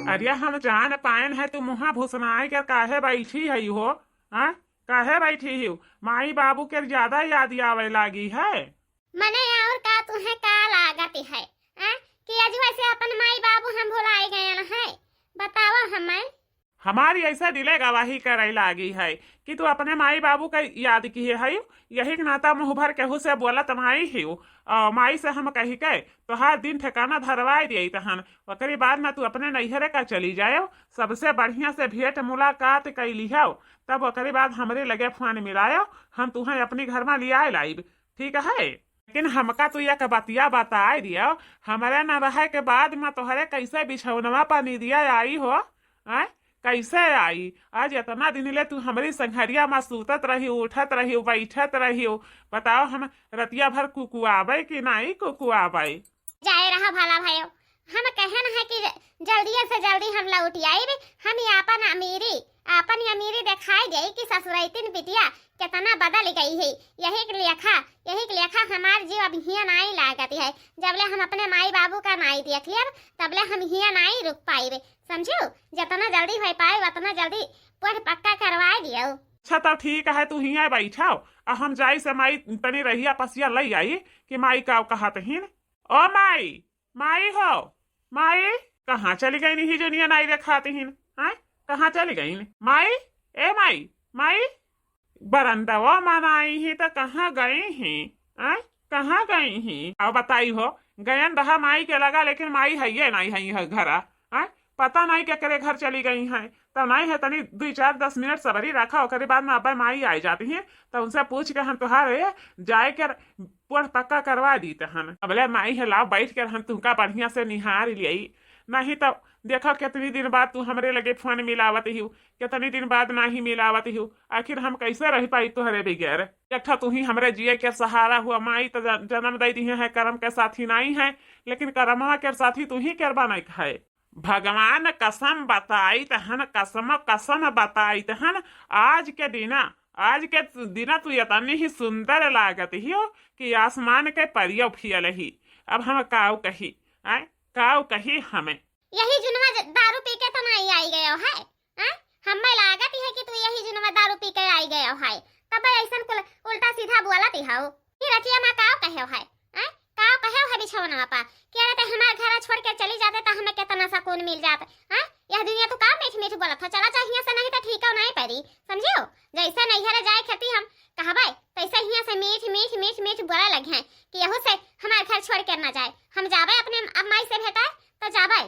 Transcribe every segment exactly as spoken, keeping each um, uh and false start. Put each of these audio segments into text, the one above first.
अरे हम जान पाएन है तू मुँहा भुसनाए के काहे बैठी है हो? हाँ, काहे बैठी हो? माई बाबू के ज्यादा याद आवे लागी है। मने और का तुहे का लागत है, आ? कि अजुआ से अपन माई बाबू हम भुलाए गए हैं? बताओ हमें। हमारी ऐसा दिले गवाही करे लागी है कि तू अपने माई बाबू के याद किहे है, यही के नाता मुँह भर केहू से बोलत नाई हियो। आ, माई से हम कही के तोहार दिन ठिकाना धरवाए दिए तहन, ओकरी बाद में तू अपने नैहरे का चली जायो, सबसे बढ़िया से भेंट मुलाकात कैली हो, तब ओकरी बाद हमरे लगे फोन मिलायो, हम तुहें अपनी घर में लियाए लाइब, ठीक है? लेकिन हमका तू एक बतिया बताए दियो, हमरे न रहे के बाद में तोहरे कैसे बिछौनवा पर निदिया आई हो? आय, कैसे आई? आज इतना दिन ले तू हमरी संघरिया में सूतत रही, उठत रही, बैठत रही। बताओ, हम रतिया भर कुकुआबे कि नाई कुकुआबे? जाए रहा भला भयो, हम कहन है कि ज-, जल्दिये से जल्दी हम लौट आइब। हम ये आपन अमीरी, आपन ये अमीरी देखाई देई कि ससुरैतिन बिटिया कितना बदल गई है। यही के लेखा, यही के लेखा हमार जीव अब हियाँ नाई लागत है। जबले हम अपने माई बाबू का नाई देख लेब, तबले हम हियाँ नाई रुक पाइब। समझियो, जितना जल्दी हो पाए उतना जल्दी पढ़ पक्का करवा दियो। अच्छा, तब ठीक है, तू हियाँ बैठाओ, आ हम जाई से माई तनी रहिया पसिया लई आई कि माई का कहत हिन। ओ माई, माई हो, माई, कहाँ चली गई नहीं जो निया नाई देखाती हिन? हैं? कहाँ चली गई माई? ए माई, माई, बरंडवा में नाई ही तो कहाँ गई ही? हैं? कहाँ गई ही? अब बताई हो, गयन रहा माई के लगा, लेकिन माई है ये नाई है, है घरा। हैं? पता नाई केकरे घर चली गई हैं। तब नाई है, तनी दुई चार दस मिनट सबरी रखा, ओकरे बाद में अब्बे माई आई जाती हैं, तब उनसे पूछ के हम तोहार जाए के पढ़ पक्का करवा दी तहन। अबले माई है, लाओ बैठ कर हम तुमका बढ़िया से निहार लियाई। नहीं तो देखो, कितनी दिन बाद तू हमरे लगे फोन मिलावत हियो, कितनी दिन बाद नाही मिलावत हियो। आखिर हम कैसे रह पाई तोहरे बगैर? एक ठा तू ही हमरे जिए के सहारा हुआ माई, तो ज-, जन्म दे दिए हैं, करम के साथी नाई है, लेकिन करमवा के साथी तू ही करबा नहीं है। भगवान कसम बताइत हन, कसम, कसम बताइत हन, आज के दिना, आज के दिना तू इतनी ही सुंदर लागत हियो कि आसमान के परियो फियल ही। अब हम काऊ कही, आय, काऊ कही हमें। यही जुनवा ज-, दारू पी के तो नहीं आई गयो है, आय? हमें लागत है कि तू यही जुनवा दारू पी के आई गयो है, तब ऐसन कुल उल्टा सीधा बोलत हो। ई रतिया माँ काव कहेव है? हैं? काव कहेव है बिछौनवा पा? कि अरे ते हमार घर छोड़ के चली जाते तो हमें कितना सुकून मिल जात। हैं? यह दुनिया तू का मीठ मीठ बोलत हो? चला जा हियां से, नहीं तो ठीक हो नहीं परी, समझियो? जैसे नैहर जाए खेती हम कहबे, तैसे हियां से मीठ मीठ मीठ मीठ बोले लगे हैं कि यहू से हमार घर छोड़ के ना जाए। हम जाबे अपने अब माई से भेटाए तो जाबे।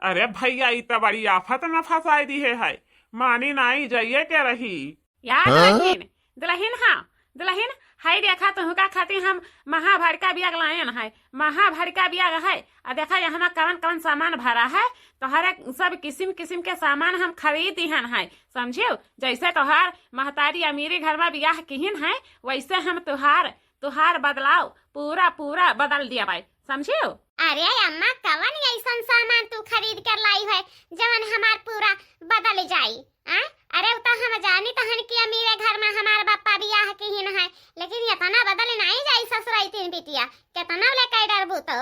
अरे भैया, ई तो बड़ी आफत में फंसाई दी है, है। मानी नाई जाइए के रही। याद हाँ? रखिन, दुलहिन, हाँ, दुलहिन, हई देखा, तुहका खातिर हम महा भड़का बियाग लायन है, महा भड़का बियाग है। आ देखा, यहाँ कवन कवन सामान भरा है, तोहरे सब किसिम किसिम के सामान हम खरीद दिहन है, समझियो? जैसे तोहार महतारी अमीरी घर में बियाह किहिन है, वैसे हम तोहार, तोहार बदलाव पूरा, पूरा बदल दिया बाई, समझियो? अरे अम्मा, कवन ऐसन सामान तू खरीद कर लाई है, जवन हमार पूरा बदल जाई? आ? अरे, उ तो हम जानी तहन कि अमीरे घर में हमार बापा बियाह किहिन है, लेकिन इतना बदल नहीं जाई ससुराई तीन बिटिया, कितना ले कह डरबू तो।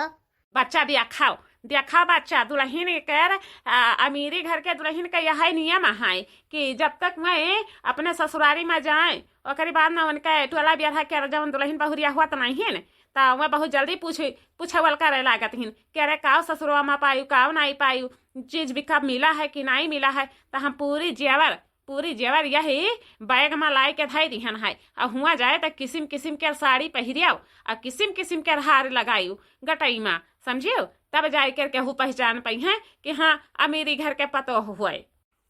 बच्चा देखाओ, देखाओ बच्चा, दुलहिन कर, आ, अमीरी घर के दुलहिन का यही नियम है कि जब तक मैं अपने ससुरारी में जाए, ओकरी बाद में उनका टोला बियाह के जवन दुलहिन बहुरिया हुआ तो नहीं है न, तो वह बहुत जल्दी पूछ, पूछवल करे लागत हिन कि अरे काव ससुरवा में पायु, काव नहीं पायु, चीज भी कब मिला है कि नहीं मिला है। तो हम पूरी जेवर, पूरी जेवर यही बैग में लाई के धई दिहन है। और हुआ जाए तो किसिम किसिम के साड़ी पहिरियो और किसिम किसिम के हार लगायु गटई में, समझियो? तब जाए कर केहू पहचान पई है कि हाँ, अमीरी घर के पतोह हुए।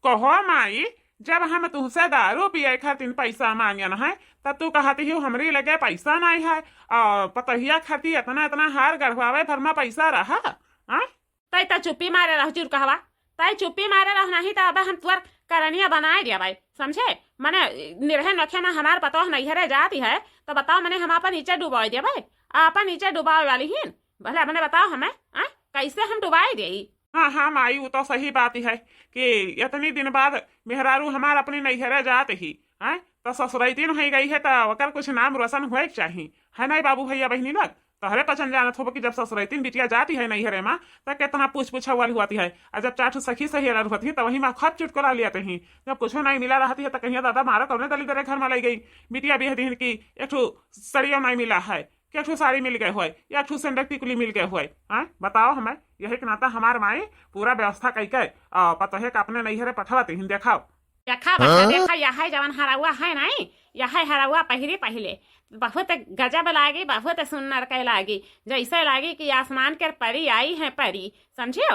कहो माई, जब हम तुहसे दारू पिए खातिर पैसा मांगन है, तब तू कहत हियो हमरी लगे पैसा नहीं है, और पतोहिया खातिर इतना इतना हार गढ़वावे भर में पैसा रहा, हाँ? तै त चुप्पी मारे रह चुरकहवा, तै चुप्पी मारे रह, नहीं तो अब हम तुअर करनिया बनाए दिया भाई, समझे? मने निरहे नखे में हमार पतोह नैहरे जाती है, तो बताओ मने हम आपन इज्जत डुबाए दिया भाई, आपन इज्जत डुबावे वाली ही। भले मने बताओ हमें, आ? कैसे हम डुबाए देई? हाँ, हाँ, माई, उ तो सही बात ही है कि इतनी दिन बाद मेहरारू हमार अपनी नैहरे जात ही, हैं? तो ससुराइतिन हो गई है, तो ओकर कुछ नाम रोशन होए के चाही, है नहीं बाबू, भैया, बहिनी लोग? तहरे पचन जानत होबो कि जब ससुरैतिन बिटिया जाती है नैहरे मा, त केतना पूछ पूछौल हुआती है। आ जब चार ठो सखी सहेलर हुआती है, त वही मा खप चुटकुला लियाते ही। जब कुछो नाहीं मिला रहती है, त कहिया दादा मारा कौने दलिदरे घर मा लइ गई। बिटिया बिह दिहिन कि एक ठो सड़ियो नाहीं मिला है, कि एक ठो साड़ी मिल गए होय, या एक ठो सेंडक टिकुली मिल गए होय। हाँ, बताओ हमें, यही के नाता हमार माई पूरा व्यवस्था कइ के, आ, पतोहे का अपने नैहरे पठवा दिहिन, देखाओ। देखा बच्चा, हाँ? देखा, यह है जवन हरौआ है नाहीं, यह है हरौआ पहिरी पहिले। बहुत गजब लागी, बहुत सुन्नर के लागी, जैसे लागी कि आसमान के परी आई है परी, समझियो?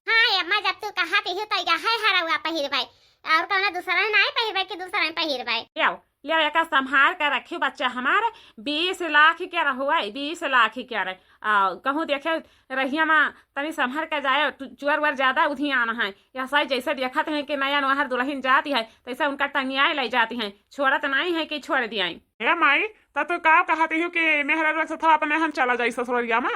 हाँ, ए अम्मा, जब तू कहत ही तो यह है हरौआ पहिरबै, और कौनो दूसरा नाहीं पहिरबै कि दूसरा पहिरबै। लियाओ, लियाओ, एका संभार के रखियो बच्चा हमार, बीस लाख के रहुआ, बीस लाख के रहे। आ, कहूँ देखे रहिया मा तनी संभर के जाए, तू चुअर उअर ज्यादा उधियान है। यह साई जैसे देखत हैं कि नया नोहर दुलहिन जाती है, तैसे उनका टंगियाए लइ जाती हैं, छोड़त नाहीं है कि छोड़ दियाई। ए माई, त तू का कहत हियो कि मेहररुआ से थवा अपने हन चला जाई ससुररिया मा?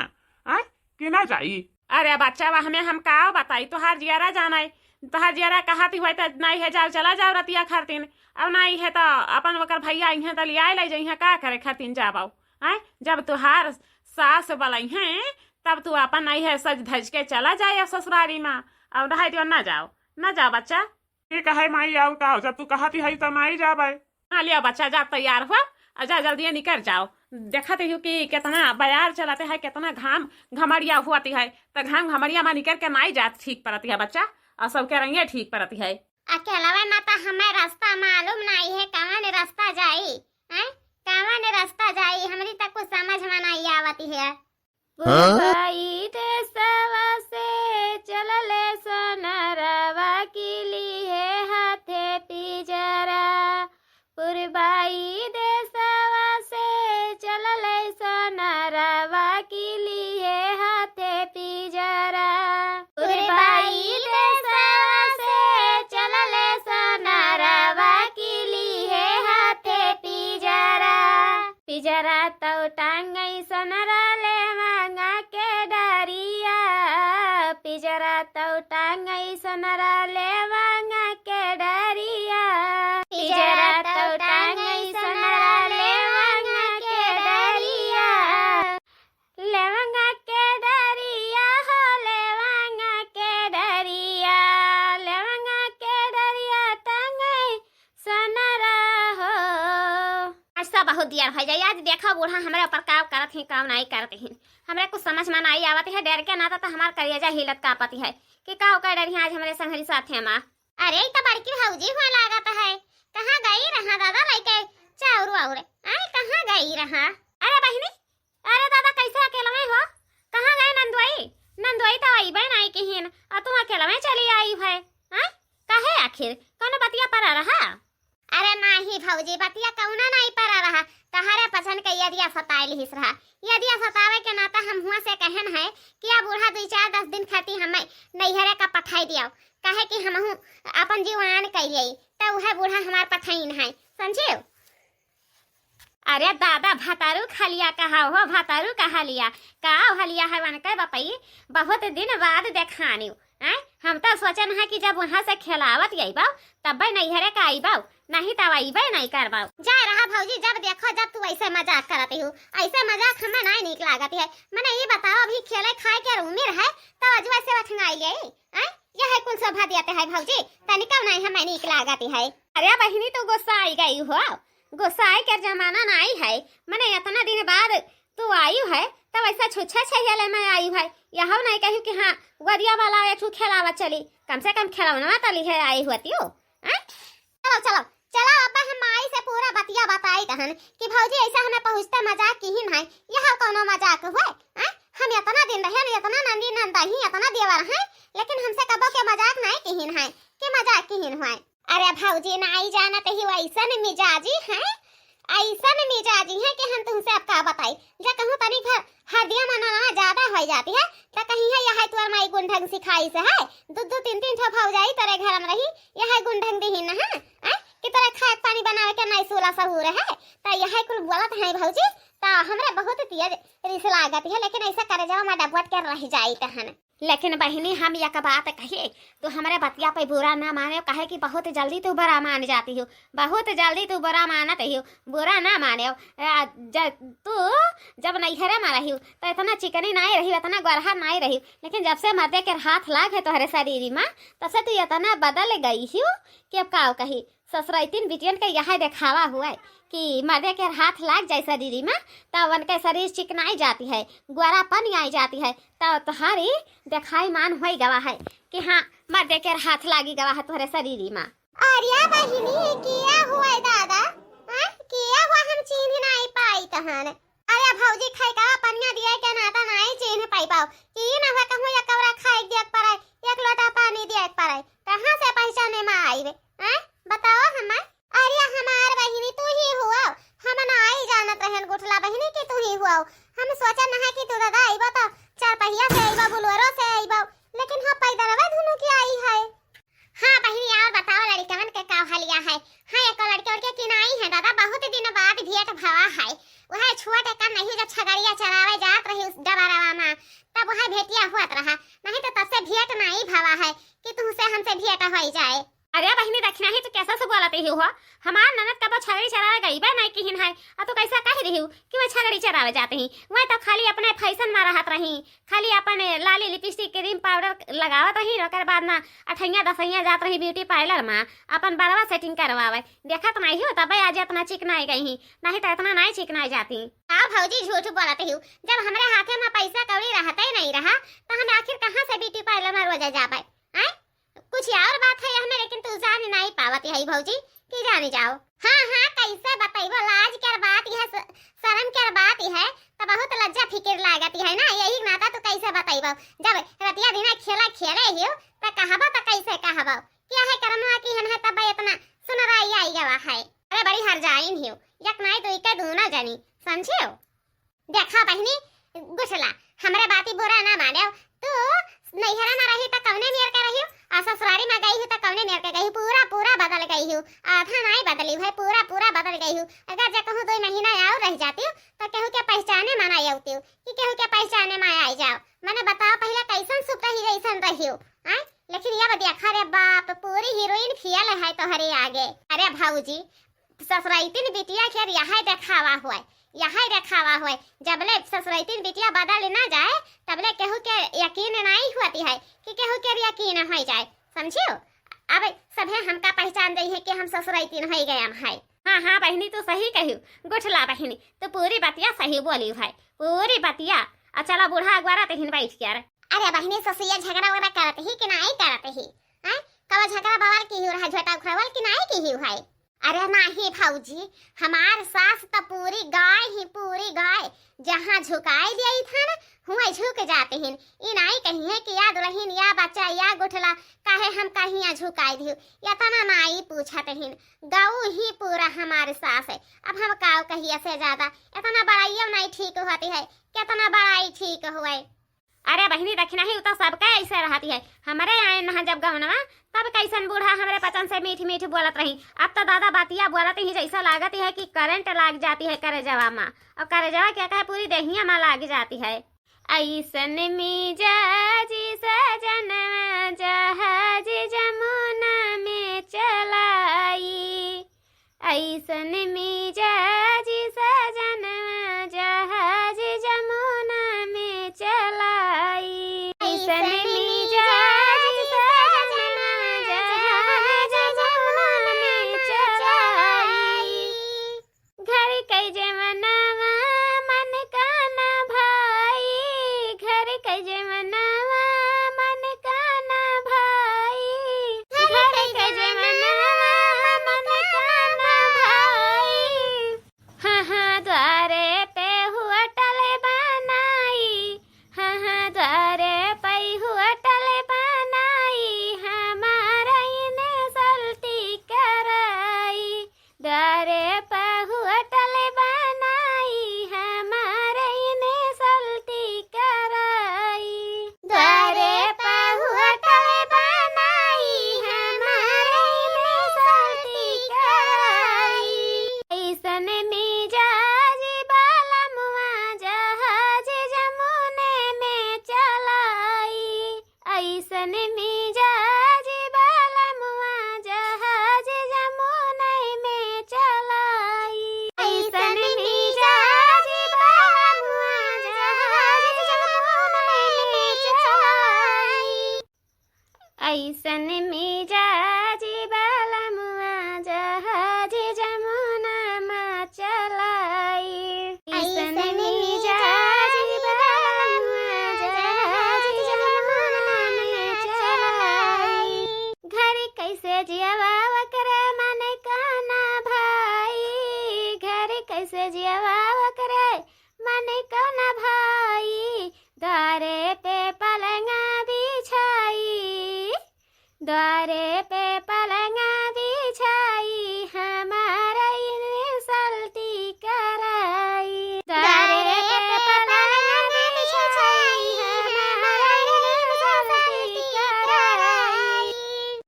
आय, कि ना जाई? अरे बच्चा, वह हमें हम का बताई, तोहार जियरा जानाई, तोहार जियरा कहत ही होई त नाहीं है जाओ, चला जाओ रतिया खरतिन, और नाहीं है त अपन ओकर भैया अइहें त लियाए लइ जइहें, का करे खरतिन जाबो? आय, जब तोहार सास बलइहें, तब तू अपन नाहीं है सज धज के चला जाए ससुरारी मा। और रहे दियो, ना जाओ, ना जाओ बच्चा। ठीक है माई, और का, जब तू कहत ही है तो नाहीं जाबै। हाँ, लिया बच्चा, जा तैयार हुआ, और जा जल्दी निकर जाओ। देखत ही कि केतना बयार चलत है, केतना घाम घमड़िया हुआती है, त घाम घमड़िया मा निकर के नाहीं जात ठीक परत है बच्चा, और सबके रंगे ठीक परत है। अकेलवे मा त हमें रास्ता मालूम नाहीं है, कवन रास्ता जाई, हैं? कवन रास्ता जाई, हमरी त कुछ समझ मा नाहीं आवत है। पुरबाई देसवा से चलले सोनरवा की लिहे हाथे पिजरा। पुरबाई देसवा से चलले सोनरवा की लिहे हाथे पिजरा। पुरबाई देसवा से चलले सोनरवा की लिहे हाथे पिजरा। पिजरा तौ टांगई सोनरा लेवांगा के डरिया, पिजरा तौ टांगई सोनरा लेवांगा के डरिया, पिजरा तौ टांगई सोनरा लेवांगा के डरिया। लेवांगा के डरिया हो, लेवांगा के डरिया, लेवांगा के डरिया टांगई सोनरा हो। आज सब बहुत दियर होइ जाई। आज देखो बूढ़ा हमरे ऊपर का करत ही, का नाहीं करत ही। हमरे कुछ समझ मा नाहीं आवत है, डर के नाता त हमार करेजा हिलत कापत है कि का ओकर डरिया आज हमरे संघरी साथे मा। अरे, ई त बड़की भौजी हुआ लागत है। कहाँ गई रहा दादा लइके चाउर वाउर? आय, कहाँ गई रहा? अरे बहिनी, अरे दादा, कैसे अकेलवे हो? कहाँ गए नंदुआई? नंदुआई त अइबे नाहीं किहिन, और तू अकेलवे चली आई है, हैं? काहे आखिर? कौनो बतिया परा रहा? अरे नाहीं भौजी, बतिया कौनो नाहीं परा रहा। तहरे पछन के यदिया सताए लिहिस रहा। यदिया सतावे के नाता हम हुआ से कहन है कि अब बूढ़ा दुई चार दस दिन खाती हमें नैहरे का पठाई दियाओ, काहे कि हमहू अपन जीवन कइले, त उहे बूढ़ा हमार पठाइन है, समझियो? अरे दादा, भतारू खलिया कहा हो, भतारू कहा लिया, का हलिया है वनके बपई, बहुत दिन बाद देखानी। हैं? हम तो सोचन है कि जब वहाँ से खेलावत अइबो, तब्बे नैहरे का अइबो, नहीं तब अइबे नहीं करबो। जा रहा भौजी, जब देखो जब तू ऐसे मजाक करत हो, ऐसे मजाक हमें नहीं नीक लागत है। मने ये बताओ, अभी खेले खाए के उम्र है, तो अजुआ से उठंगाई ले, हैं? यह कुल शोभा देते है भौजी, तनिका नहीं हमें नीक लागत है। अरे बहिनी, तू गुस्सा आई गई हो, गुस्सा आई के जमाना नहीं है। मने इतना दिन बाद तू आई है, तब ऐसा छुच्छा छहियाले में आई है। यह नहीं कही कि हाँ, वदिया वाला एक ठू खेलावा चली, कम से कम खेलौना तो लिहे आई होती हो, हैं? चलो, चलो, चलो, अब हम माई से पूरा बतिया बताई तहन कि भौजी ऐसा हमें पहुँचते मजाक किहिन है, यह कौनो मजाक हुए, हैं? हम इतना दिन रहे, इतना नंदी नंदही, इतना देवर हैं, लेकिन हमसे कबो के मजाक नहीं किहिन है, कि मजाक किहिन हुए। अरे भौजी, नाई जानत ही, ऐसन मिजाजी हैं, ऐसन मिजाजी हैं कि हम तुमसे अब का बताई। जे कहूँ तनी घर हरदिया मनवा ज्यादा होइ जाती है, त कहीं है, यह तोर माई गुंढंग सिखाई से है, दू दू तीन तीन ठो भौजाई तोरे घर में रही, यह गुंढंग दिहिन है, हैं? कि तोरे खाए पानी बनावे के नाई सूला सहूर है, त यह कुल बोलत है भौजी, त हमरे बहुत तेज रिस लागत है, लेकिन ऐसा करे जाओ, मैं डबट के रह जाई तहन। लेकिन बहिनी, हम एक बात कही, तू हमरे बतिया पे बुरा ना माने, काहे कि बहुत जल्दी तू बुरा मान जाती हो, बहुत जल्दी तू बुरा मानत हो, बुरा ना माने। आ, ज-, तू जब नैहरे में रही, तो इतना चिकनी नाई रही, इतना गोरहा नाई रही, लेकिन जब से मर्दे के हाथ लाग है तोहरे शरीर में, तब से तू इतना बदल गई हो कि अब का कही। ससुरैतिन बिटियन के यह देखावा हुआ है कि मर्दे के हाथ लाग जाए शरीर में, तब उनके शरीर चिकनाई जाती है, गोरापन आई जाती है, तब तोहारी देखाई मान होई गवा है कि हाँ, मर्दे के हाथ लागी गवा है तोहरे शरीर में। अरे बहिनी, किया हुआ है दादा? हाँ? किया हुआ, हम चीन्ह नाई पाई तहन। अरे भौजी, खाए का पनिया दिए के नाता नाई चीन्ह पाई पाओ। कि ई ना हुआ कहूँ एक कौरा खाए दिए के पड़े, एक लोटा पानी दिए के पड़े। कहाँ से पहचाने में आई वे? हैं? बताओ हमें। अरे हमार बहिनी तू ही हुआ, हम नाई जानत रहन गुठला बहिनी कि तू ही हुआ। हम सोचन है कि तू दादा अइबो तो चार पहिया से अइबो, बुलोरो से अइबो, लेकिन हाँ पैदलवे दुनू की आई है। हाँ बहिनी, और बताओ लड़िकवन के का हलिया है? हाँ, एको लड़के उड़के की नाई है दादा, बहुत दिन बाद भेंट भवा है। वह छोट का नहीं जो छगड़िया चरावे जात रही उस डबरवा में, तब वह भेंटिया हुआ रहा, नहीं तो तब से भेंट नाई भवा है कि तुमसे हमसे भेंट होई जाए। अरे बहिनी, दखिना ही तू कैसा से बोलत ही हो? हमार ननद कबो छगड़ी चरावे गई बे नहीं किहिन है, आ तू कैसा कह रही हो कि वह छगड़ी चरावे जाते ही? वह तो खाली अपने फैशन में रहत रही, खाली अपन लाली लिपस्टिक क्रीम पाउडर लगावत रही, ओकर बाद ना अठैया दसैया जात रही ब्यूटी पार्लर में अपन बरवा सेटिंग करवावे। देखत नहीं हो तबे आज इतना चिकनाई गई ही, नहीं तो इतना नहीं चिकनाई जाती। का भौजी झूठ बोलत ही? जब हमरे हाथे में पैसा कौड़ी रहते ही नहीं रहा तो हम आखिर कहाँ से ब्यूटी पार्लर में रोजे जाबे? आय? कुछ और बात है हमें, लेकिन तू जान नहीं पावत है भौजी कि जानी जाओ। हाँ हाँ, कैसे बतैबो, लाज के बात है, स-, शर्म के बात है, तो बहुत लज्जा फिकिर लागत है ना, यही नाता तू कैसे बतैबो? जब रतिया दिना खेला खेले हियो तो कहबो तो कैसे कहबो? क्या है करमवा की हन है तब इतना सुनराई आई गवा है। अरे बड़ी हरजाइन हियो, एक नाई तो इके दूना जनी, समझियो? देखा बहिनी गुठला, हमरे बाती बुरा ना मानेव। तू नैहरा में रही त कौने मेर के रही, आ ससुरारी में गई ही त कौने मेर के गई, पूरा पूरा बदल गई हूँ। आधा नाई बदली है, पूरा पूरा बदल गई हूँ। अगर जे कहूँ दो महीना और रह जाती हूँ तो केहू के पहचाने में ना आवती हूँ कि केहू के पहचाने में आई जाओ। मने बताओ पहले कैसन सुप रही, कैसन रही हो, आय? लेकिन ये देखा रे बाप, पूरी हीरोइन फेल है तोहरे आगे। अरे भौजी, ससुरैतिन बिटिया के यहै देखावा होय, यहै देखावा होय। जबले ससुरैतिन बिटिया बदल ना जाए, तबले केहू के यकीन नाई होती है कि केहू के यकीन हो जाए, समझियो? अब सभे हमका पहचान जाई है कि हम ससुरैतिन हो गए हम है। हाँ, हाँ बहिनी, तू सही कही, गुठला बहिनी, तू पूरी बतिया सही बोली है, पूरी बतिया। आ चला बूढ़ा अगवारा तहिन बैठ के यार। अरे बहिनी, ससुइया झगड़ा वगड़ा करत ही कि नाई करत ही? हैं? कवा झगड़ा बवाल की ही रहा, झोटा उखड़ावल की नाई की ही है? अरे नाही भौजी, हमार सास त पूरी गाय ही, पूरी गाय। जहाँ झुकाए दिया था ना, हुए झुक जाते हैं। ई नाई कही है कि या दुल्हन, या बच्चा, या गुठला, काहे हम कहिया झुकाए दियो? इतना नाई पूछत हैं। गऊ ही पूरा हमार सास है। अब हम काव कहिए से ज्यादा, इतना बड़ाइयो नाई ठीक होती है, कितना बड़ाई ठीक हुए। अरे बहिनी, देखी नहीं, उ तो सबके ऐसे रहती है। हमरे आए नहा जब गवनवा, तब कैसन बूढ़ा हमरे पचन से मीठ मीठ बोलत रही। अब तो दादा बातिया बोलत ही जैसा लागत है कि करंट लाग जाती है करेजवा मा, और करेजवा क्या कहे, पूरी देहिया मा लाग जाती है। ऐसन मिजाज सजनवा जहाज जमुना में चलाई, ऐसन मिजाज सजनवा जहाज जमुना में चलाई। ऐसन मिजाज सजनवा जहाज जमुना में चलाई। घर के जवनवा मन काना भाई, घर के जवनवा मन काना भाई। मिजाजी बलमुआ जहाज जमुना मा चलाई। ऐसन मिजाजी बलमुआ जहाज जमुना मा चलाई। घर कैसे जियवा ओकरे मन काना भाई, घर कैसे जियवा ओकरे मन काना भाई। द्वारे पे पलंगा बिछाई, द्वारे पे पलंगा बिछाई, हमार इनसल्टी कराई। द्वारे पे पलंगा बिछाई, हमार इनसल्टी कराई।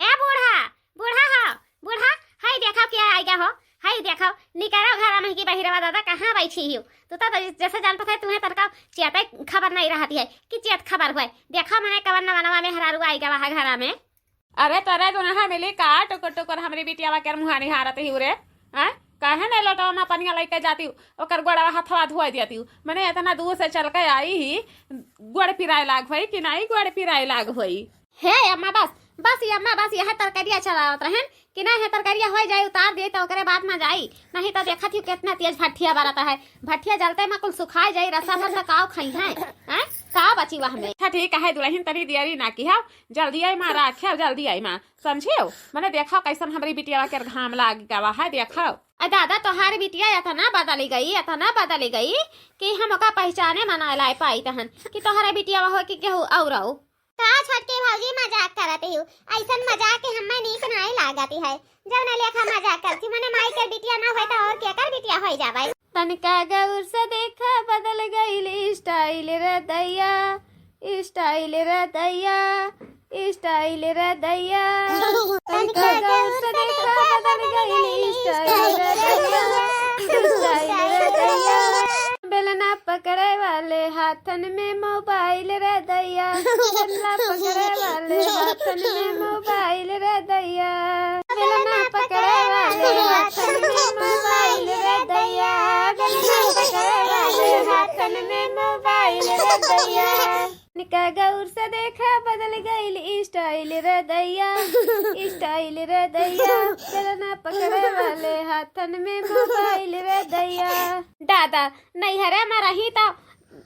ए बूढ़ा, बूढ़ा हो, बूढ़ा, हई देखो के आइगा हो, हई देखो, निकरो घरा में की बहिरवा दादा कहाँ बैठी हियो? तू तो जैसे जानत है तुम्हें तनका चियत खबर नहीं रहती है कि चियत खबर हुए। देखो मने कवन नवा नवा मेहरारू आइगा वहाँ घरा में। अरे तोरे दुनहा मिली का टुकुर टुकुर हमरी बिटियावा के मुहा निहारत ही रे? हैं? काहे नहीं लोटवा में पनिया लेके जाती हूँ, ओकर गोड़वा हथवा धोए देती हूँ। मने इतना दूर से चल के आई ही, गोड़ पिराए लाग होई कि नहीं गोड़ पिराए लाग होई? हे अम्मा बस, बस ये अम्मा बस, यह तरकारिया चलावत रहन कि नहीं, यह तरकारिया हो जाए, उतार दे तो ओकरे बाद में जाई, नहीं तो देखत ही कितना तेज भट्ठिया बरत है। भट्ठिया जलते में कुल सुखाए जाई, रसा भर से काव खाई है, हैं? का बची वह में? अच्छा ठीक है दुल्हन, तनी देरी ना की है, जल्दी आई माँ, राखे जल्दी आई माँ, समझियो? मने देखो कैसन हमरी बिटिया के घाम लाग गवा है, देखो। अ दादा तोहार बिटिया इतना बदली गई, इतना बदली गई कि हम ओका पहचाने मना लाए पाई तहन कि तोहरा बिटिया हो कि केहू और हो। का छोटकी भौजी मजाक करत ही? ऐसन मजाक के हमें नीक नहीं लागत है। जौन लेखा मजाक करती, मने माई के बिटिया ना होय तो और केकर बिटिया होय जावे? तनिका गौर से देखा बदल गइल स्टाइल रे दैया, स्टाइल रे दैया, स्टाइल रे दैया। तनिका गौर से देखा बदल गइल स्टाइल रे दैया, स्टाइल रे दैया। बेलना पकड़े वाले हाथन में मोबाइल रे दैया, बेलना पकड़े वाले हाथन में मोबाइल रे दैया, बेलना पकड़े वाले हाथन में मोबाइल रे दैया, बेलना पकड़े वाले हाथन में मोबाइल रे दैया। तनिका गौर से देखा बदल गइल स्टाइल रे दैया, स्टाइल रे दैया, बेलना पकड़े वाले हाथन में मोबाइल रे दैया। दादा, नैहरे में रही त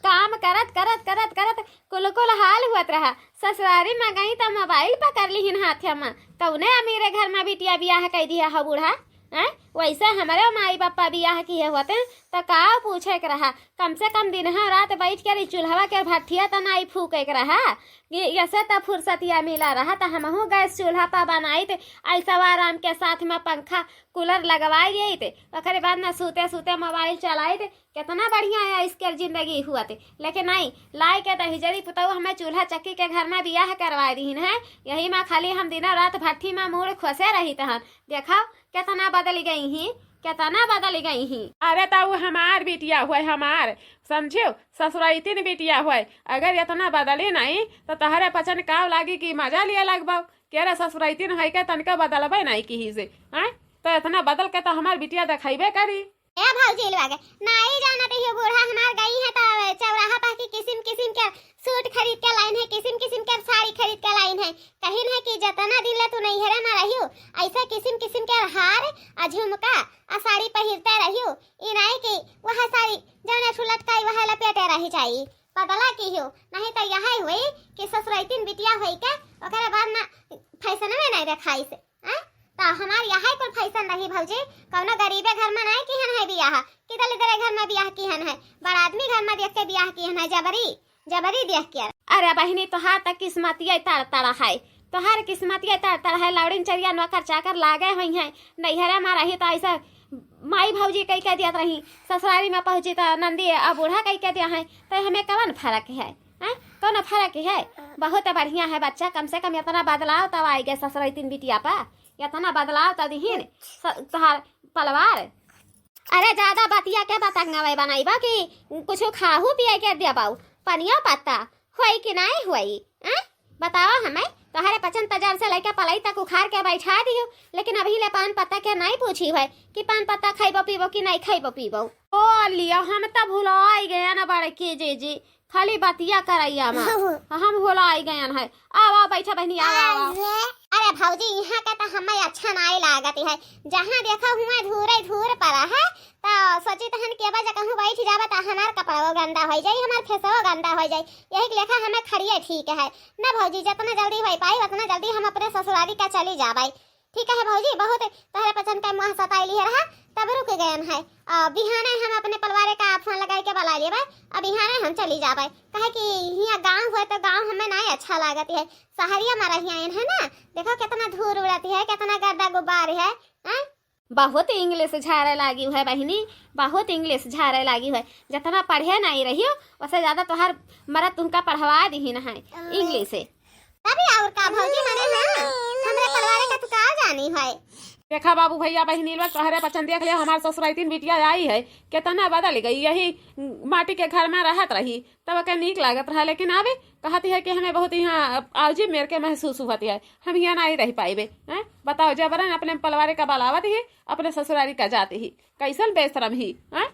काम करत करत करत करत कुल कुल हाल हुअत रहा। ससुरारी में गई त मोबाइल पकड़ लिहिन हाथ में। कौने अमीरे घर में बिटिया बियाह कई दिया हो बूढ़ा? हैं? वैसे हमरे माई बापा बियाह किए होते त का पूछे के रहा? कम से कम दिन है रात बैठ के ई चूल्हवा के भट्ठिया त नाई फूके के रहा। ये, यसे त फुर्सतिया मिला रहा त हमहू गैस चूल्हा पर बनाइत, ऐसा आराम के साथ में पंखा कूलर लगवाई लेइत, ओकरे बाद में सूते सूते मोबाइल चलाइत, कितना बढ़िया है इसके जिंदगी हुअत। लेकिन नहीं, लाई के दहिजरी पुतऊ हमें चूल्हा चक्की के घर में बियाह करवाए दीन है, यही में खाली हम दिनों रात भट्ठी में मूड़ खोसे रहित हन। देखो, कितना बदल गई ही, कितना बदल गई ही। अरे त उ हमार बिटिया हुए, हमार, समझियो, ससुरैतिन बिटिया हुए। अगर इतना बदली नहीं त तहरे पचन काव लागी कि मजा लिए लगबो। के रे ससुरैतिन है के तनिका बदलबे नहीं की से, हैं? त इतना बदल के त हमार बिटिया देखैबे करी। ए भौजी लोग, नाई जानत हियो बूढ़ा हमार गई है त चौराहा पर की किसिम किसिम के सूट खरीद के लाइन है, किसिम किसिम के साड़ी खरीद के लाइन है। कहिन है कि जतना दिन ले तू नैहरे में रहियो, ऐसे किसिम किसिम के हार आ झुमका आ साड़ी पहिरते रहियो। ई नाई कि वह साड़ी जौने ठू लटकाई वह लपेटे रही जाई। बदला की हो, नहीं त यह हुई कि ससुरैतिन बिटिया होई के ओकरे बाद में फैशन में नहीं देखाई से। हैं? त हमार यही कुल फैशन रही भौजी, कौनो गरीबे घर में नहीं किहन है बियाह, कि दलिद्दरे घर में बियाह किहन है, बड़ आदमी घर में देख के बियाह किहन है, जबरी, जबरी देख के। अरे बहिनी, तोहार त किस्मतिया तड़ तड़ है, तोहार किस्मतिया तड़ तड़ है, लौड़िन चरिया नौकर चाकर लागे हुई हैं, नैहरे में रही त ऐसा माई भौजी कई के दियत रही, ससुरारी में पहुँची त नंदी आ बूढ़ा कई के दिया है, त हमें कवन फर्क है? हैं? कौनो फर्क है? बहुत बढ़िया है बच्चा, कम से कम इतना बदलाव तब आई गए ससुरैतिन बिटिया पा, इतना बदलाव तब दिहिन स-, तोहार पलवार। अरे ज्यादा बतिया के बतंगवे बनाई बा कि कुछ खाहू पिए के दिया बाऊ, पनिया पत्ता होई कि नहीं होई? हैं? बतावा हमें, तोहरे पचन तजर से लइके पलई तक उखाड़ के बैठा दियो, लेकिन अभी ले पान पत्ता के नहीं पूछी है कि पान पत्ता खइबो पीबो कि नहीं खइबो पीबो। ओ लियो, हम त भुलाई गए न बड़की जीजी, खाली बतिया करैया मा। हम होला आई गयन है। आवा, आवा, बैठा बहिनी, आवा, आवा, आवा। अरे भौजी, इहाँ के त हमें अच्छा नाई लागत है। जहाँ देखा हुआ धूरे धूर पर है, त सोची तहन के बा जे कहूँ बैठ जाबे त हमार कपड़वो गंदा होइ जाई, हमार फेसवो गंदा होइ जाई। यही के लेखा हमें खड़िए ठीक है। ना भौजी, जितना जल्दी होइ पाई उतना जल्दी हम अपने ससुरारी का चली जाबै। ठीक है भौजी, बहुत तोहरे पचन का मुँह सताइली है रहा, तब रुक गयन है। आ, बिहाने हम अपने परिवारे का फोन लगाई के बुला लेबै, अब बिहाने हम चली जाबै। काहे कि हियाँ गाँव होइ तो गाँव हमें नाई अच्छा लागत है, सहरिया मा रहिया है ना, देखो कितना धूर उड़त है, कितना गर्दा गुब्बार है, हैं? बहुत इंग्लिश झारे लागी है बहिनी, बहुत इंग्लिश झारे लागी है। जितना पढ़े नाई रहियो, उससे ज्यादा तोहार मरद तुमका पढ़वा दिहिन है इंग्लिश से। तभी और का भौजी, मने ना, हमरे परिवारे का तू का जानी है? देखा बाबू भैया बहिनी लोग, तोहरे पचन देख लियो, हमार ससुराइतिन बिटिया आई है, कितना बदल गई। यही माटी के घर मा रहत रही तब के नीक लागत रहा, लेकिन अबे कहती है कि हमें बहुत यहाँ आउजी मेर के महसूस हुआ है, हम यहाँ नाई रह पाइबे। हैं, बताओ, जबरन अपने पलवारे का बलावत ही, अपने ससुरारी का जाती ही, कैसन बेशरम ही। हैं,